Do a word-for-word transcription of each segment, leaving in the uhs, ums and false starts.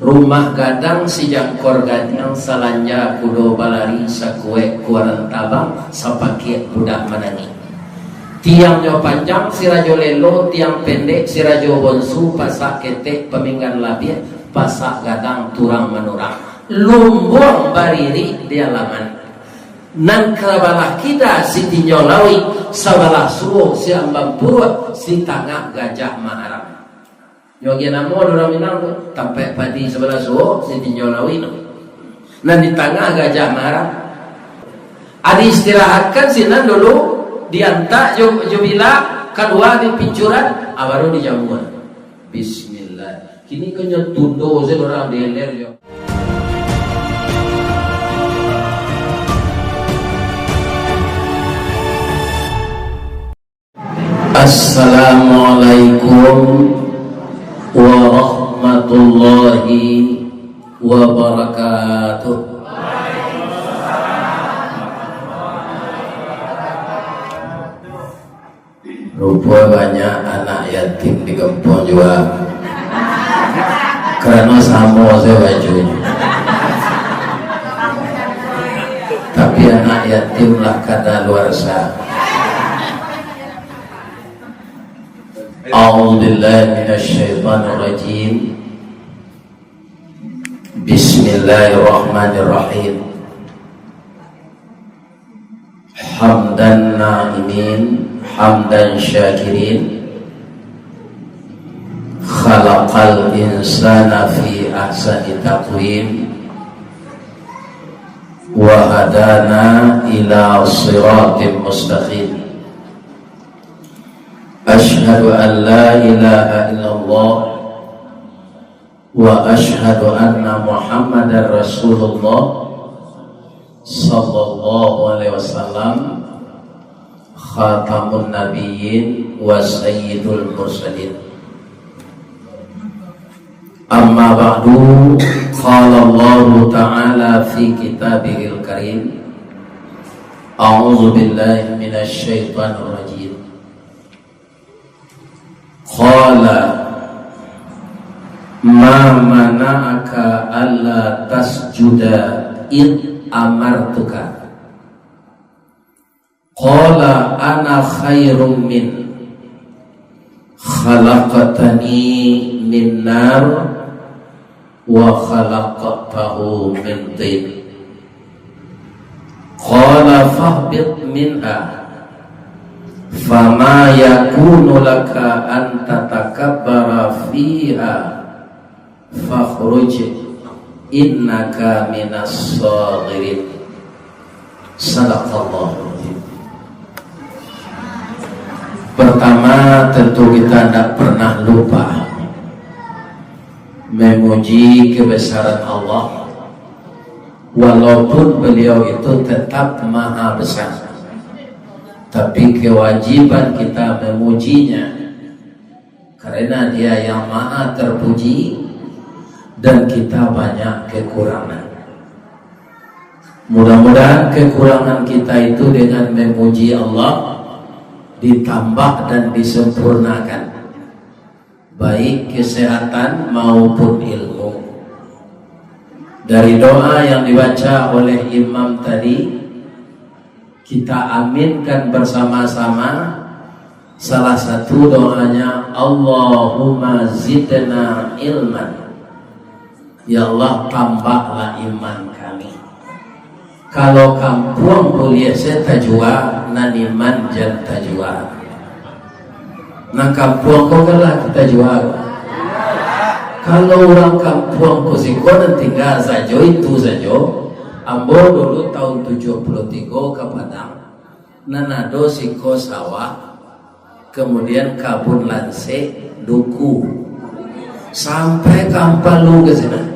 Rumah gadang sijangkor gadang, salanja kudo balari, sakuek kuaran tabang, sapakiak budak manangih. Tiangnyo panjang si rajo lelo, tiang pendek si rajo bonsu, pasak ketek paminggan labiah, pasak gadang turang manurang. Lumbuang baririk di alaman. Nan sabalah kida si tinjau lauik, sabalah suo si ambang puruak, si tangah gajah maharam. Nyo agiah namo dek urang Minang tu, tampek padi sabalah suo, si tinjau lauik tu. Nan di tangah gajah maharam. Ado istirahatkan sinan dulu, diantak jo, jo bilak, kalua di pincuran, ah, baru dijamua. Bismillah. Kini ko nyo tundo se urang di ilir jo. Assalamualaikum warahmatullahi wabarakatuh. Rupo banyak anak yatim di kampuang juo, karano samo sajo bajunyo. Tapi anak yatim lah kadaluarsa. A'udzubillahi minasyaitonirrajim. Bismillahirrahmanirrahim. Hamdan na'imin, hamdan syakirin. Khalaqal insana fi ahsani taqwim. Wa hadana ila siratim mustaqim. Asyhadu an la ilaha illallah wa asyhadu anna Muhammadar Rasulullah sallallahu alaihi wasallam, khatamun nabiyyin wa sayyidul mursalin. Amma ba'du, qala Allahu ta'ala fi kitabihil karim, a'udzu billahi minasy syaithanir rajim. Qala, "Ma mana'aka alla tasjuda id amartuka?" Qala, "Ana khairum min, khalaqtani min nar, wa khalaqtahu min tin." Qala, "Fahbit minha, fama yakunu laka an tatakabbara fiha, fakhruj, innaka minas saghirin." Sadaqallahul azim. Pertama, tentu kita tidak pernah lupa memuji kebesaran Allah, walaupun Beliau itu tetap Maha Besar, tapi kewajiban kita memuji-Nya, karena Dia yang Maha Terpuji dan kita banyak kekurangan. Mudah-mudahan kekurangan kita itu dengan memuji Allah ditambah dan disempurnakan, baik kesehatan maupun ilmu. Dari doa yang dibaca oleh imam tadi, kita aminkan bersama-sama. Salah satu doanya, "Allahumma zidna ilman." Ya Allah, tambahlah iman kami. Kalau kampuang buliah se tajua, nan iman jan tajua. Nan kampuang ko kan lah kita jua. Kalau urang kampuang ko siko nan tingga sajo itu sajo, ambo dulu tahun tujuah puluah tigo ka Padang, nan ado siko sawah, kemudian kabun lansek, duku, sampai ka Ampalu ka sinan.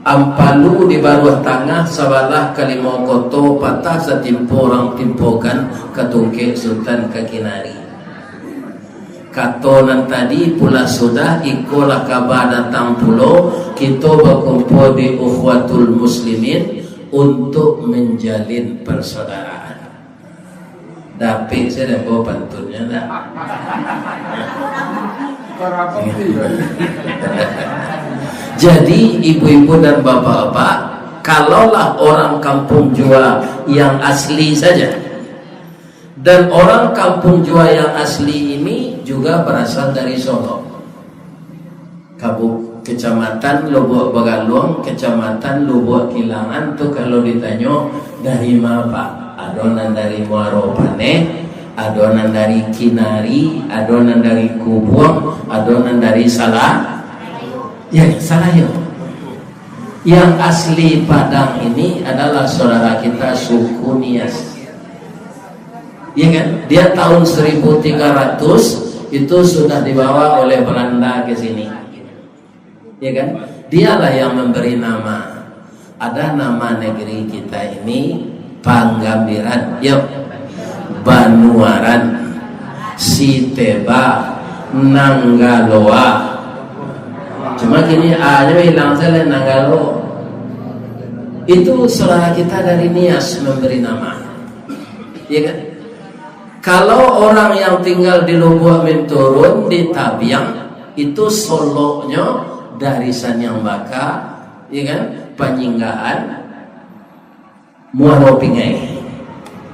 Ampalu di Baruah Tangah, sabalah Kalimau Koto, patah satimpo urang timpokan ka tungkek Sutan ka kinari. Kato nan tadi pulah sudah, ikolah kaba datang pulo, kito bakumpua di Ukhuwatul Muslimin untuk menjalin persaudaraan. Dapik sajo dek ambo pantunnyo, ndak? Barapa ti? Jadi, ibu-ibu dan bapak-bapak, kalaulah orang Kampung Jua yang asli saja, dan orang Kampung Jua yang asli ini juga berasal dari Solok. Kabu-, Kecamatan Lubuak Bagaluang, Kecamatan Lubuak Kilangan tu, kalau ditanyo, "Dari ma, Pak?" Ado nan dari Muaro Paneh, ado nan dari Kinari, ado nan dari Kubuang, ado nan dari Sala-, ya, Salayo. Yang asli Padang ini adalah saudara kita suku Nias. Ya kan? Dia tahun seribu tiga ratus itu sudah dibawa oleh Belanda ke sini. Ya kan? Dialah yang memberi nama. Ada nama negeri kita ini Panggambiran. Yo. Banuaran. Siteba. Nanggaloa. Cuma kini A-nya hilang sajo, Nanggalo. Itu saudara kita dari Nias memberi nama. Ya kan? Kalau orang yang tinggal di Lubuak Minturun, di Tabiang, itu Soloknyo dari Saniang Baka, ya kan? Panyinggahan, Muaro Pingai.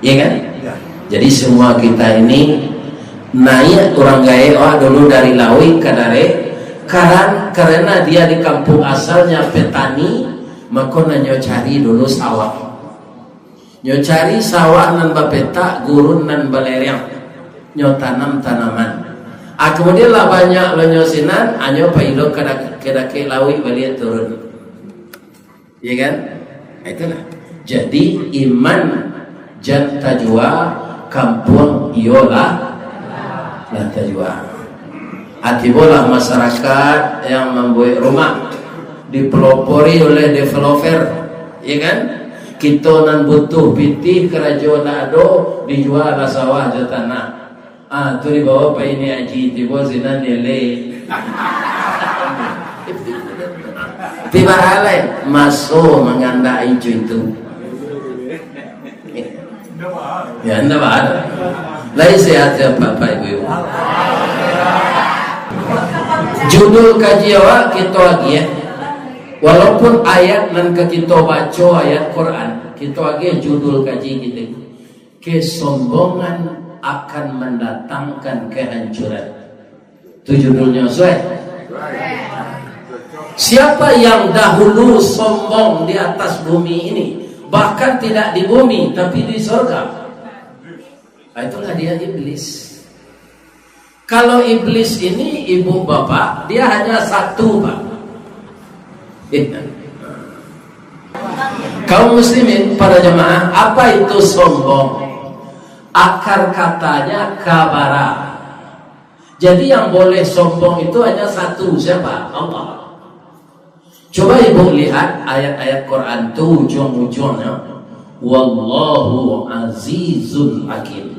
Ya kan? Ya. Jadi semua kita ini naik urang gaek, wah, dulu dari lauik ka darek, karan-, karena dia di kampung asalnya petani, mako nan nyo cari dulu sawah. Nyo cari sawah nan bapetak, gurun nan balereang. Nyo tanam tanaman. Ah, kemudian lah banyak lo nyo sinan, anyo pai lo ka dak-, ka dakek lauik baliak turun. Ya kan? Nah, itulah. Jadi, iman jan tajua, kampuang iyolah lah tajua. Ah, tibolah masyarakat yang mambuek rumah, dipelopori oleh developer, ya kan? Kito nan butuh pitih, karajo ndak ado, dijualah sawah jo tanah. Ah, tu dibawa pai ni Aji, tibo sinan dialek. Tibo alai, maso mangandak ijo itu. Ya, ndak baa. Lai sehat ya, Bapak Ibu. Judul kaji awak kito agiah. Walaupun ayat nan ka kito baco ayat Quran, kito agiah judul kaji kito. Kesombongan akan mendatangkan kehancuran. Tu judulnyo, suai? Siapa yang dahulu sombong di atas bumi ini, bahkan tidak di bumi, tapi di sorga? Ah, itulah dia iblis. Kalau iblis ini, ibu bapak, dia hanya satu, Pak. Kaum muslimin, para jamaah, apa itu sombong? Akar katanya kabara. Jadi, yang boleh sombong itu hanya satu, siapa? Allah. Coba ibu lihat ayat-ayat Quran tu ujuang-ujuangnyo, "Wallahu azizun hakim.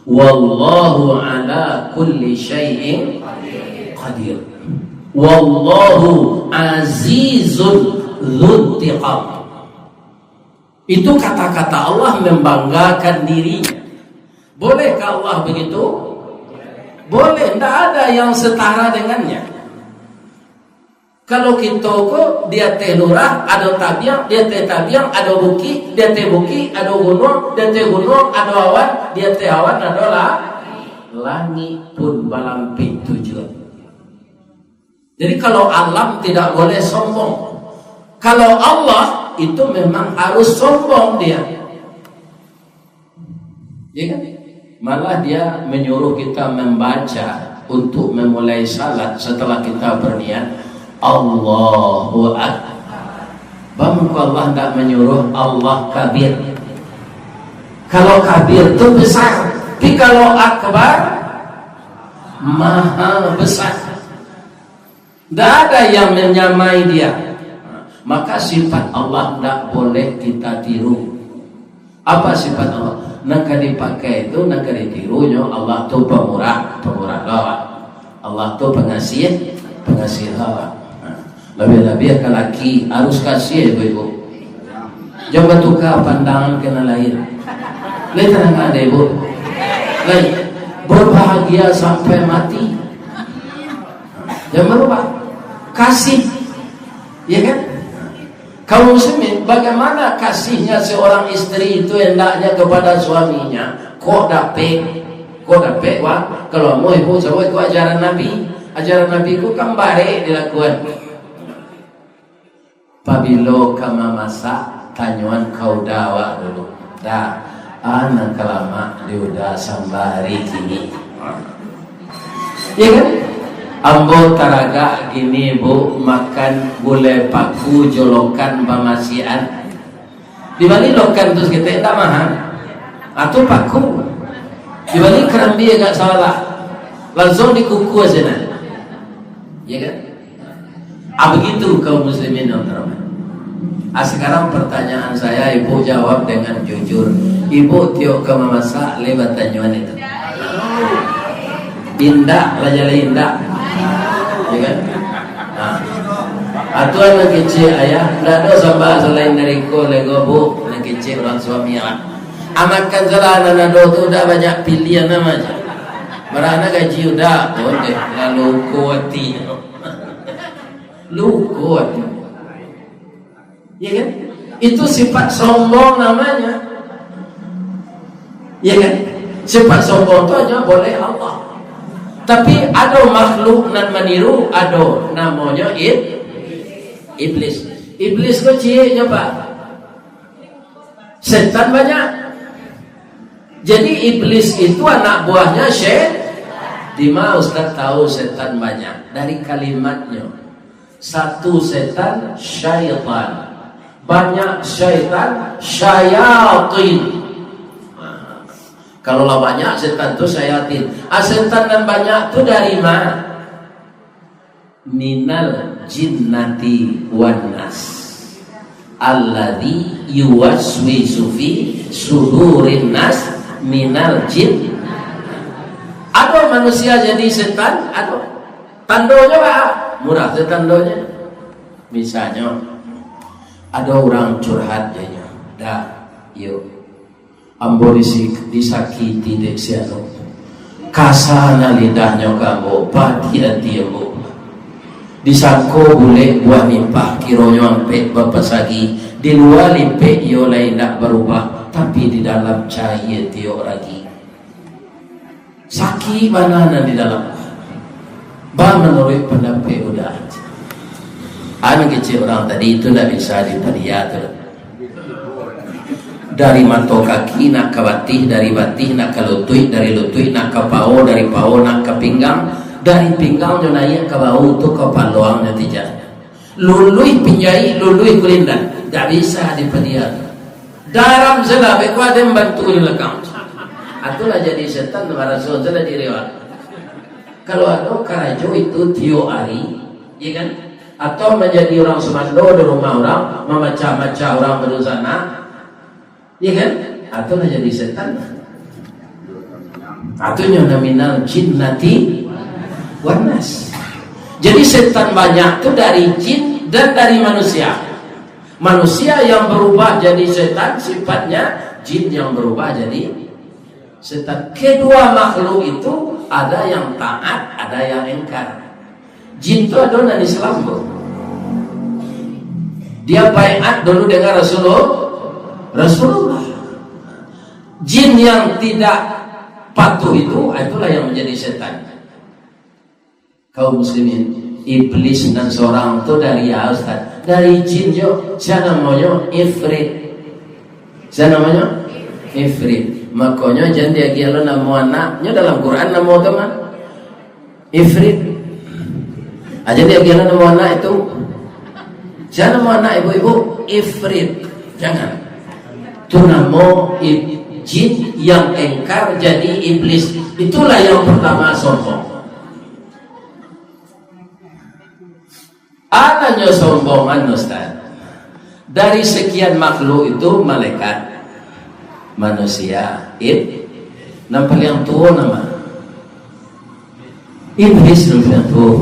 Wallahu ala kulli syai'in qadir. Wallahu azizun dzuntiqam." Itu kata-kata Allah membanggakan diri. Bolehkah Allah begitu? Boleh, ndak ada yang setara dengannya. Kalau kito ko di ateh lurah ado tabiang, di ateh tabiang ado bukik, di ateh bukik ado gunuang, di ateh gunuang ado awan, di ateh awan ado la-, langik pun balampik tujuah. Jadi kalau alam tidak boleh sombong. Kalau Allah itu memang harus sombong dia. Ya kan? Malah dia menyuruh kita membaca untuk memulai salat setelah kita berniat, "Allahu Akbar." Bangko Allah ndak menyuruh, "Allah kabir." Kalau kabir tu besar, tapi kalau akbar, maha besar. Ndak ada yang menyamai dia. Maka sifat Allah ndak boleh kita tiru. Apa sifat Allah? Nan ka dipakai tu, nan ka ditirunyo, Allah tu pamurah, pamurah lawa. Allah tu pangasih, pangasih lawa. Nah, labiah-labiah ka laki, harus kasih ibu-ibu. Jan batuka pandangan ka nan lain. Lai tanang ade, Bu. Lai, berbahagia sampai mati. Jan barubah. Kasih. Ya kan? Kaum muslimin, bagaimana kasihnya seorang istri itu hendaknya kepada suaminya? Kok dapek, kok dapek, wah, kalau amuah ibu sabuik ko ajaran Nabi. Ajaran Nabi ko kan barek dilakuan. Pabilo ka mamasak, tanyoan ka uda awak dulu. Da, a nan ka lamak di uda samba ari kini. Ya kan? Ambo taragak kini, Bu, makan gulai paku jo lokan bamasiakan. Dibali lokan tu saketek, indak maha. Atau paku. Dibali karambia agak sawalah. Langsuang dikukuah sinan. Ya kan? Ah, begitu kaum muslimin yang terhormat. Ah, sekarang pertanyaan saya, ibu jawab dengan jujur. Ibu tiok ka mamasak, lai batanyoan itu? Indak lah, jaleh indak. Ya kan? Nah. Atuan nan kecek, ayah, ndak ado samba salain dari ko, lego, Bu, nan kecek urang suami, ah. Ah, makan salah nan ado tu, uda banyak pilihan nama aja. Bara nan gaji uda, oh, deh, lalu kuati. Luko ati. Ya kan? Itu sifat sombong namanya. Ya kan? Sifat sombong tu hanya boleh Allah. Tapi ado makhluk nan maniru, ado namonyo ib-, iblis. Iblis ko cieknyo, Pak. Setan banyak. Jadi, iblis itu anak buahnya syet-, di ma Ustaz tahu setan banyak? Dari kalimatnyo. Satu setan, syaitan. Banyak syaitan, syayatin. Nah, kalau lah banyak setan tu syayatin. Ah, setan nan banyak tu dari ma? Minal jinnati wan nas. Alladzi yuwaswisu fi sudurin nas minal jin. Ado manusia jadi setan? Ado. Tandonyo, Pak? Murah tu tandonyo. Misalnyo, ado urang curhat, janyo, "Da, iyo, ambo disi-, disakiti dek si anu. Kasa na lidahnyo ka ambo, padih ati ambo. Disangko bulek buah nipah, kironyo ampek bapasagi. Di lua lipek iyo lai indak barubah, tapi di dalam cayia tiok ragi." Sakik bana nan di dalam. Ba manuruik pandapek uda. Anu kecek urang tadi tu ndak bisa dipadiah tu. Dari mato kaki nak ka batih, dari batih nak ka lutuik, dari lutuik nak ka pao, dari pao nak ka pinggang, dari pinggang nyo naiak ka bahu tu ka paluang nyo tijak. Luluih pinjaik, luluih kulindan. Ndak bisa dipadiah. Daram salah, beko ado nan bantu di balakang. Atulah jadi setan, maraso salah diri awak. Kalau ado karajo itu tiok ari, ya kan? Atau manjadi urang sumando di rumah urang, mamacah-macah urang badunsanak, ya kan? Atulah jadi setan. Atunyo nominal jinnati wanas. Jadi setan banyak tu dari jin dan dari manusia. Manusia yang berubah jadi setan sifatnya, jin yang berubah jadi setan. Kedua makhluk itu ada yang taat, ada yang ingkar. Jin tu ado nan Islam tu. Dia baiat dulu dengan Rasulullah. Rasulullah. Jin yang tidak patuh itu, itulah yang menjadi setan. Kaum muslimin, iblis nan sorang tu dari a, Ustaz? Dari jin jo. Sia namonyo? Ifrit. Sia namonyo? Ifrit. Makonyo jan diagiah lo namo anak. Nyo dalam Quran namo tu mah Ifrit. Aja diagiah lo namo anak itu. Sia namo anak ibu-ibu? Ifrit. Jangan. Tu namo ib-, jin yang engkar jadi iblis. Itulah yang pertama sombong. Alanyo sombongan, Ustaz. Dari sekian makhluk itu, malaikat, manusia, ib-, nan paliang tuo nama? Iblis nan paliang tuo.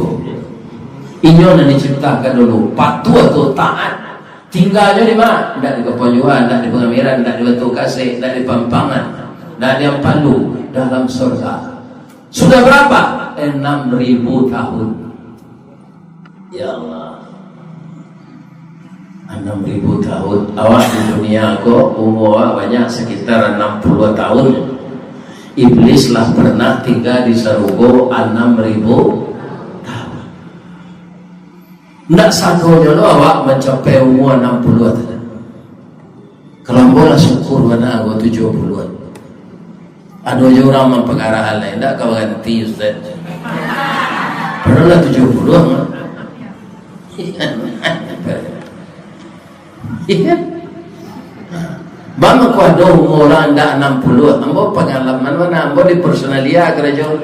Inyo nan diciptakan dulu, patuah tu, taat. Tinggalnyo di ma? Ndak di Kapuanjuan, ndak di Pangandaran, ndak di Batu Kasek, ndak di Pampangan, ndak di Ampalu, dalam surga. Sudah berapa? Enam ribu tahun. Ya Allah. Anam ribu tahun. Awak di dunia ko, umua awak banyak, sekitar anam puluah tahun. Iblis lah pernah tingga di sarugo anam ribu tahun. Ndak sadonyo lo awak mancapai umua anam puluah tu. Kalau ambo lah syukur bana, ambo tujuah puluah. Ado juo urang mampangarahan lai, "Ndak ka baranti, Ustaz?" Padahal lah tujuah puluah mah. Iya. Bang, aku ado umua urang ndak anam puluah. Ambo pangalaman bana, ambo di personalia karajo.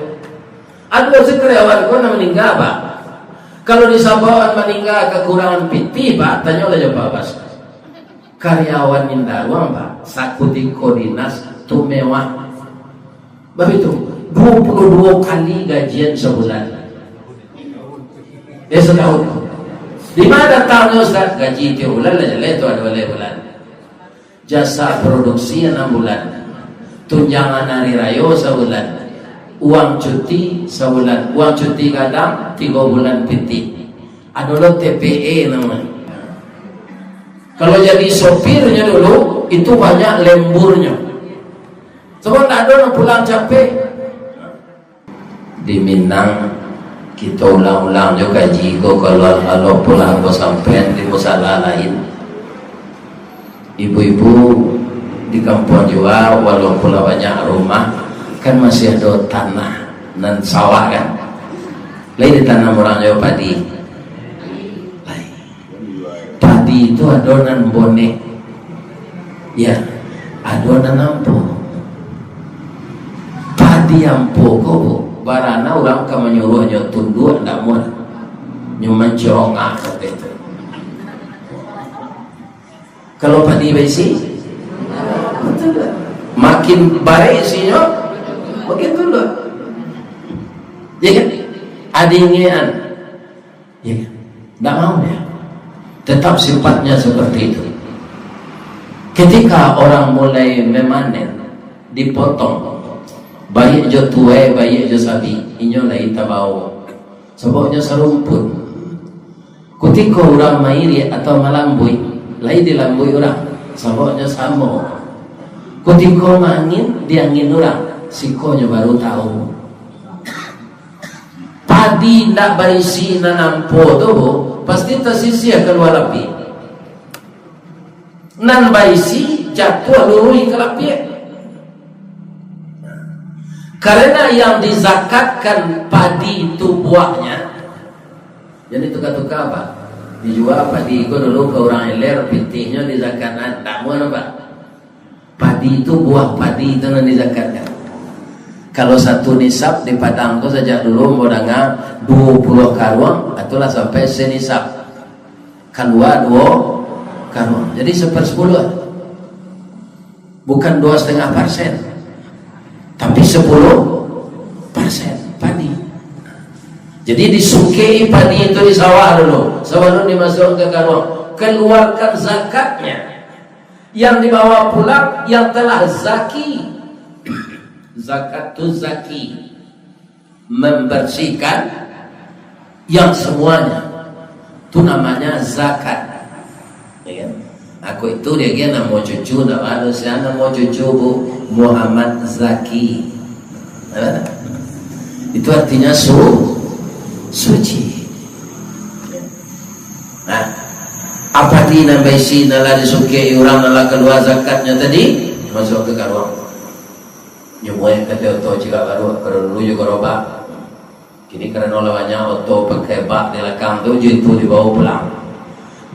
Ado karyawan ko nan maningga, Pak. Kalau disabuik maningga kakurangan pitih, Pak, tanyolah jo Pak Bas. Karyawan Indaruang, Pak, sakutiko dinas tu mewah. Baitu, duo puluah duo kali gajian sabulan. Eh, satahun. Di ma datangnyo, Ustaz? Gaji tiok bulan lah jaleh tu, ado baleh bulan. Jasa produksi anam bulan. Tunjangan hari rayo sabulan. Uang cuti sabulan. Uang cuti gadang tigo bulan pitih. Ado lo T P E namonyo. Kalau jadi sopirnyo dulu, itu banyak lemburnyo. Sabab ndak ado nan pulang capek. Di Minang, kito ulang-ulang jo kaji ko, kalau, kalau pulang ko sampai di musala lain. Ibu-ibu di kampuang jua, walaupun lah banyak rumah, kan masih ado tanah nan sawah kan. Lai ditanam urang jo padi. Lai. Padi tu ado nan boneh. Ya, ado nan ampo. Padi ampo ko, Bu, barana urang ka manyuruah nyo tunduak, ndak muah. Nyo mancongak saketek tu. Kalau padi baisi, makin baik isinyo, makin tunduak. Ya kan? Adingean. Ya kan? Ndak mau dia. Tetap sifatnya seperti itu. Ketika orang mulai memanen, dipotong, baik jo tuai, baik jo sabi, inyo lai tabao. Sababnyo sarumpun. Kutiko urang mairiak atau malambuik, lai dilambuik urang, sababnyo samo. Kutiko maangin, diangin urang, sikonyo baru tahu. Padi ndak baisi nan ampo tu, pasti tasisiah kalua lapiak. Nan baisi jatuah luruih ka lapiak. Karena yang dizakatkan padi itu buahnya, jadi tuka-tuka, Pak. Dijua padi ko dulu ka urang Ilir, pitihnyo dizakatkan, ndak muah, Pak. Padi tu, buah padi tu nan dizakatkan. Kalau satu nisab di Padang tu, sajak dulu ambo danga duo puluah karuang, itulah sampai senisab. Kalua duo karuang. Jadi sepersepuluah. Bukan dua setengah persen, tapi sepuluh persen padi. Jadi disukei padi itu di sawah dulu, sabalun dimasuakkan ka karuang. Keluarkan zakatnya. Yang dibawa pulang yang telah zaki. Zakat tu zaki, membersihkan yang semuanya. Tu namanya zakat. Ya kan? Aku itu dia, dia namo cucu, namo anu, sia namo cucu, Bu? Muhammad Zaki. Nah, itu artinya su-, suci. Nah, padi nan baisi, nan lah disukei urang, nan lah kalua zakatnyo tadi, masuak ka karuang. Nyo buek ka oto ciek baru, kalau dulu juo garobak. Kini karano lah banyak oto pakai bak di lakang tu, jo itu dibawa pulang.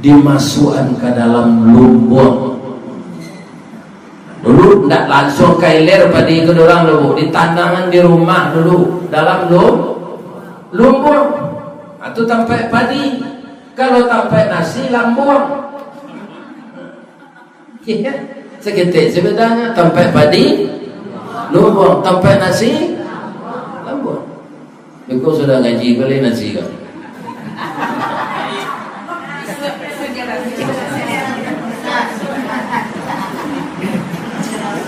Dimasuakan ka dalam lumbuang. Dulu ndak lansuang ka ilir padi tu urang dulu, ditanangan di rumah dulu, dalam lum-, lumbuang. Ah, tu tampaik padi. Kalau tampaik nasi, lambuang. Iya. Saketek se bedanyo, tampaik padi, lumbuang, tampaik nasi, lambuang. Beko sudah ngaji, bali nasi ko.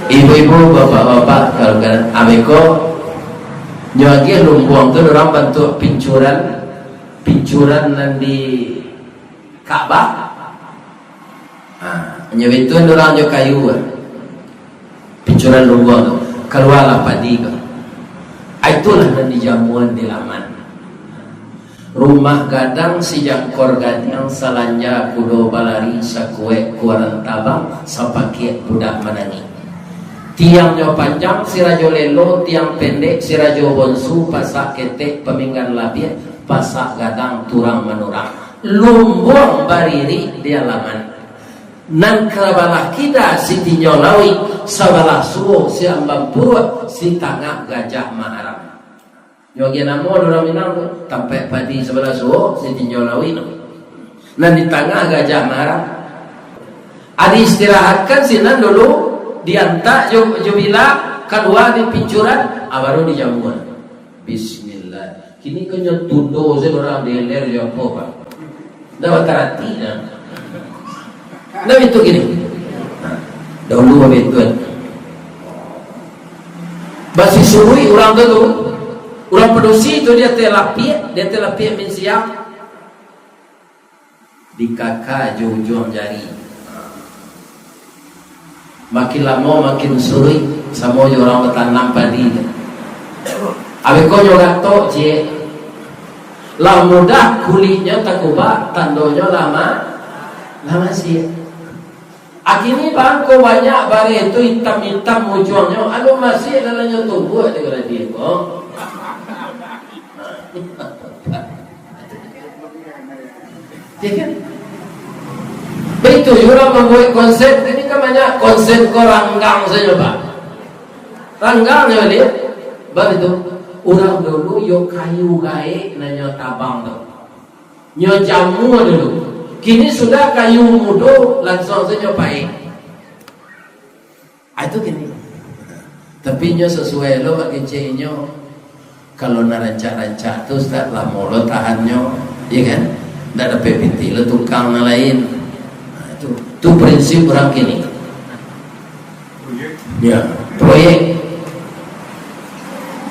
Ibu-ibu, bapak-bapak, kalau kan abeko, nyo agiah lumbuang tu urang bantuak pincuran, pincuran nan di Ka'bah. Ha, nyo bituan urang jo kayu, ah. Picuran lumbuang tu, kalualah padi tu. Ah, itulah nan dijamuan di laman. Rumah gadang, sijangkor gadiang, salanja kudo balari, sakuek kuaran tabang, sapakiak budak manangih. Tiangnyo panjang, sirajo lelo, tiang pendek, sirajo bonsu, pasak ketek, paminggan labiah, pasak gadang, turang manurang. Lumbuang bariri di alaman. Nan ka balah kida si Tinjau Lauik, sabalah suo si Ambang Puruak, si tangah Gajah Maharam. Nyo agiah namo dek urang Minang tu, tampek padi sabalah suo si Tinjau Lauik tu. Nan di tangah Gajah Maharam. Ari istirahatkan sinan dulu, diantak jo, jo bilak, kalua di picuran, ah, baru dijamuan. Bismillah. Kini ko nyo tundo sajo urang di ilir jo apo, Pak. Ndak batarati dah. Ndak itu kini. Nah, dahulu habis tu kan. Basi suruik urang tu, tu. Urang padusi tu di ateh lapiak, di ateh lapiak minsiang. Dikaka jo ujuang jari. Makin lamo makin suruik, samo jo urang batanam padi tu. Abih ko nyo gatok ciek. Lah mudah kuliknyo takubak, tandonyo lah ma-, lah masiak. Akini bangko banyak bareh tu itam-itam ujuangnyo, alun masiak dalamnyo tumbuah di baradi ko. Ya kan? Baitu juo urang mambuek konsep, kini kan banyak konsep ko ranggang sajo, Pak. Ranggang sajo, liek. Baitu, urang dulu yo kayu gaek nan nyo tabang tu. Nyo jamua dulu. Kini sudah kayu mudo, lansuang sajo paek. Ah, itu kini. Tapi nyo sasuai lo bak kecek inyo. Kalau nan rancak-rancak tu, Ustaz, lamo lo tahannyo, ya kan? Ndak dapek pitih lo tukang nan lain. Nah, itu, itu prinsip urang kini. Ya, proyek.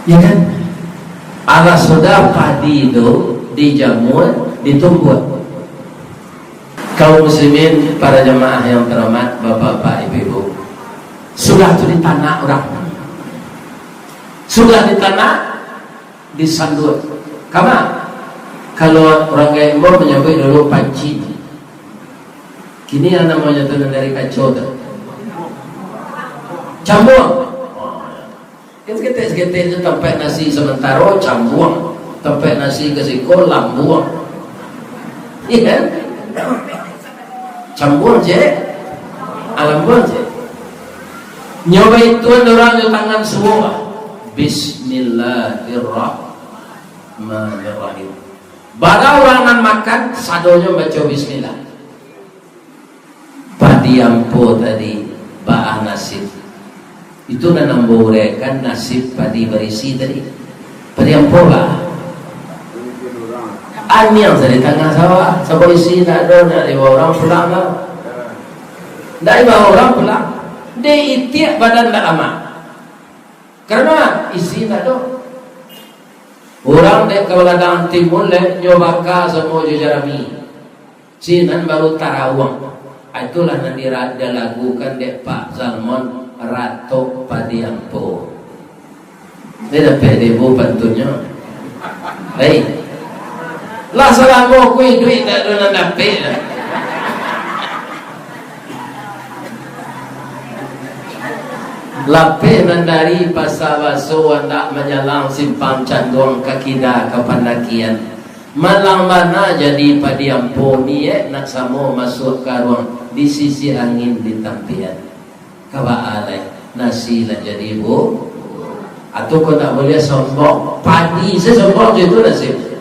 Ya kan? Alah sudah padi tu dijamuan, ditumbuah. Kaum muslimin, para jamaah yang terhormat, bapak-bapak, ibu-ibu. Sudah tu ditanak urang. Sudah ditanak, disanduak. Kama? Kalau urang gaek mah manyabuik dulu panci. Kini nan namonyo tu nan dari kaco tu. Cambuang. Kan saketek-saketek tu tampek nasi samantaro, cambuang. Tampek nasi ka siko, lambuang. Iya kan? Cambuang, cek. Ah, lambuang, cek. Nyo baituan urang jo tangan suo. Bismillahirrahmanirrahim. Bara urang nan makan, sadonyo baco bismillah. Padi ampo tadi, baa nasib? Itu nan ambo uraikan nasib padi barisi tadi. Padi ampo baa? Aniang sa di tangah sawah, sabo isi ndak ado, ndak dibawa urang pulang lah. Ndak dibawa urang pulang. Diitiak badan ndak lamak. Karano isi ndak ado. Urang dek ka baladang timun, dek nyo baka samo jo jarami. Sinan baru tarawang. Ah, itulah nan dira-, dilagukan dek Pak Zalmon, Ratok Padi Ampo. Ndak dapek dek bu pantunnyo. Hei. Lah salamo ku iduik ndak ado nan dapek lah. Lapeh nan dari Pasa Baso, andak manyalang Simpang Canduang ka kida ka Pandakian. Malang bana jadi padi ampo, niaik nak samo masuak ka aruang, di sisi angin di tampian. Ka baa lai, nasi lah jadi bu-, atau kau tak boleh sombong, padi se sombong je tu nasib.